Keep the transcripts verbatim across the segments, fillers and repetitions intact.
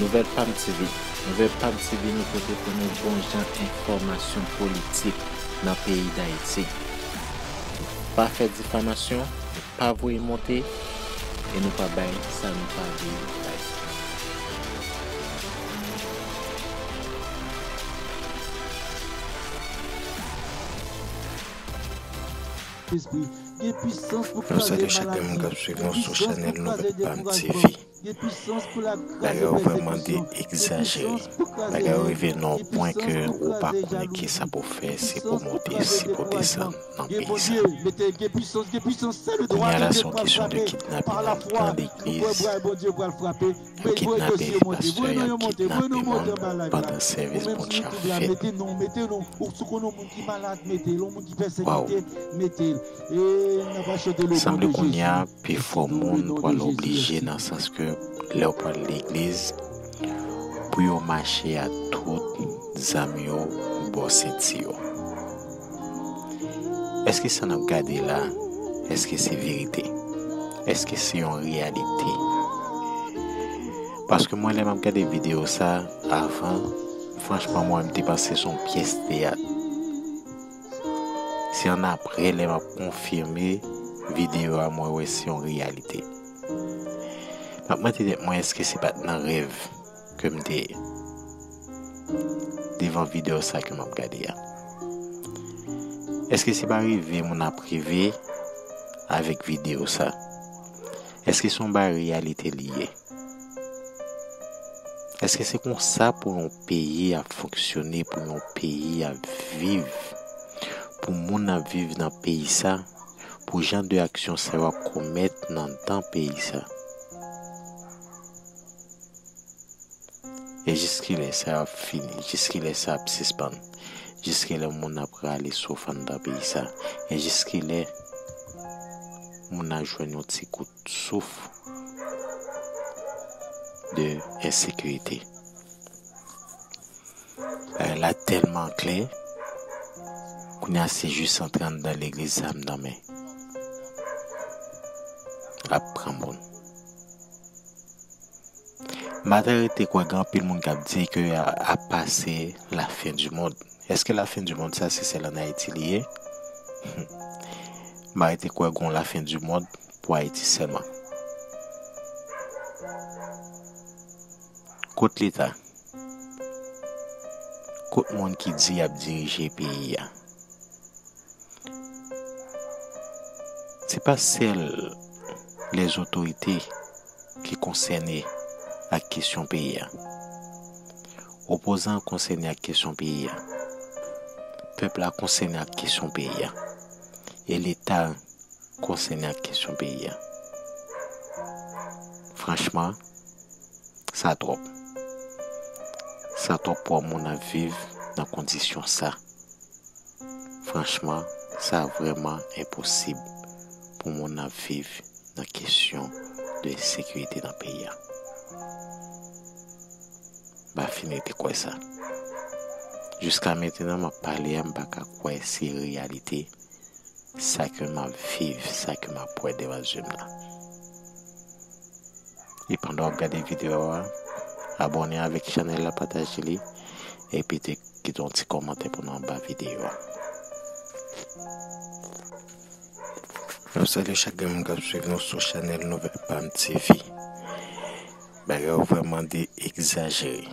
Nouvèl Pam T V. Nouvèl Pam T V, nou pote pou nou bon jan enfòmasyon politik nan peyi Dayiti. Nou pa fè difamasyon, nou pa voye monte, e nou pa bay sa nou pa vle bay. Espri. Gen pwisans pou kraze maladi. Nou salye chak grenn moun k ap swiv nou sou chanèl Nouvèl Pam T V. Gen pwisans pou kraze pèsekisyon. Bagay yo vrèman de egzajere. Bagay yo rive nan yon pwen ke ou pa konnen kisa pou w fè, si pou w monte, si pou w desann nan peyi sa. Gen Bondye, mete, gen pwisans, gen pwisans, sèl Bondye pral frape. Kounye a la, se yon kesyon de kidnaping nan legliz. Y ap kidnape pastè, y ap kidnape moun pandan sèvis Bondye ap fèt. Waw. Sanble kounye a, pifò moun pral oblije nan sans ke lè w pral legliz, pou yo mache a tout zam yo bò senti yo. Èske sa n ap gade la, èske se verite? Èske se yon reyalite? Paske mwen, lè m ap gade videyo sa avan, franchman, mwen, m te panse se yon pyès teyat. Se ann apre, lè m ap konfime videyo a, mwen wè se yon reyalite. M ap mande tèt mwen, èske se pa t nan rèv ke m te ye devan videyo sa ke m ap gade a? Èske se pa reve moun ap reve avèk videyo sa? Èske se yon bagay reyalite li ye? Èske se konsa pou yon peyi ap fonksyone, pou yon peyi ap viv, pou moun ap viv nan peyi sa, pou jan de aksyon sa yo ap komèt nan dan peyi sa? E jiskilè sa ap fini? Jiskilè sa ap sispann? Jiskilè moun ap rale souf anndan peyi sa? E jiskilè moun ap jwenn yon ti kout souf de ensekirite? Bagay la tèlman klè, kounye a se jis antre anndan legliz, zam nan men, ap pran moun. M pa ta rete kwè gen anpil moun k ap di ke a, apa se lafen di mond. Èske lafen di mond sa se sèl ann Ayiti li ye? M pa rete kwè gon lafen di mond pou Ayiti sèlman. Kot Leta? Kot moun ki di y ap dirije peyi a? Se pa sèl lèzotorite ki konsène ak kesyon peyi a. Opozan an konsène ak kesyon peyi a. Pèp la konsène ak kesyon peyi a. E Leta konsène ak kesyon peyi a. Franchman, sa twòp. Sa twòp pou yon moun ap viv nan kondisyon sa. Franchman, sa vrèman enposib pou moun ap viv nan kesyon de ensekirite nan peyi a. M pa fin rete kwè sa. Jiska mentnan, m ap pale a, m pa ka kwè se reyalite sa ke m ap viv, sa ke m ap wè devan zye m nan. E pandan w ap gade videyo a, abòne avèk chanèl la, pataje li, epi te kite yon ti kòmantè pou nou anba videyo a. Nou salye chak grenn moun k ap swiv nou sou chanèl Nouvèl Pam T V. Bagay yo vrèman de egzajere.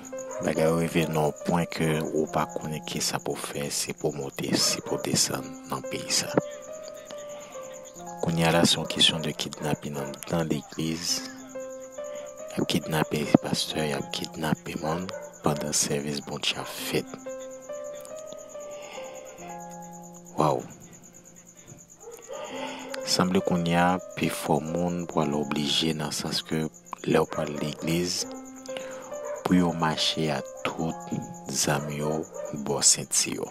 Bagay yo rive nan yon pwen ke ou pa konnen kisa pou w fè, si pou w monte, si pou w desann nan peyi sa. Kounye a la, se yon kesyon de kidnaping anndan legliz. Y ap kidnape pastè, y ap kidnape moun pandan sèvis Bondye ap fèt. Waw! Sanble kounye a, pifò moun pral oblije nan sans ke lè w pral legliz, pou yo mache a tout zam yo bò senti yo.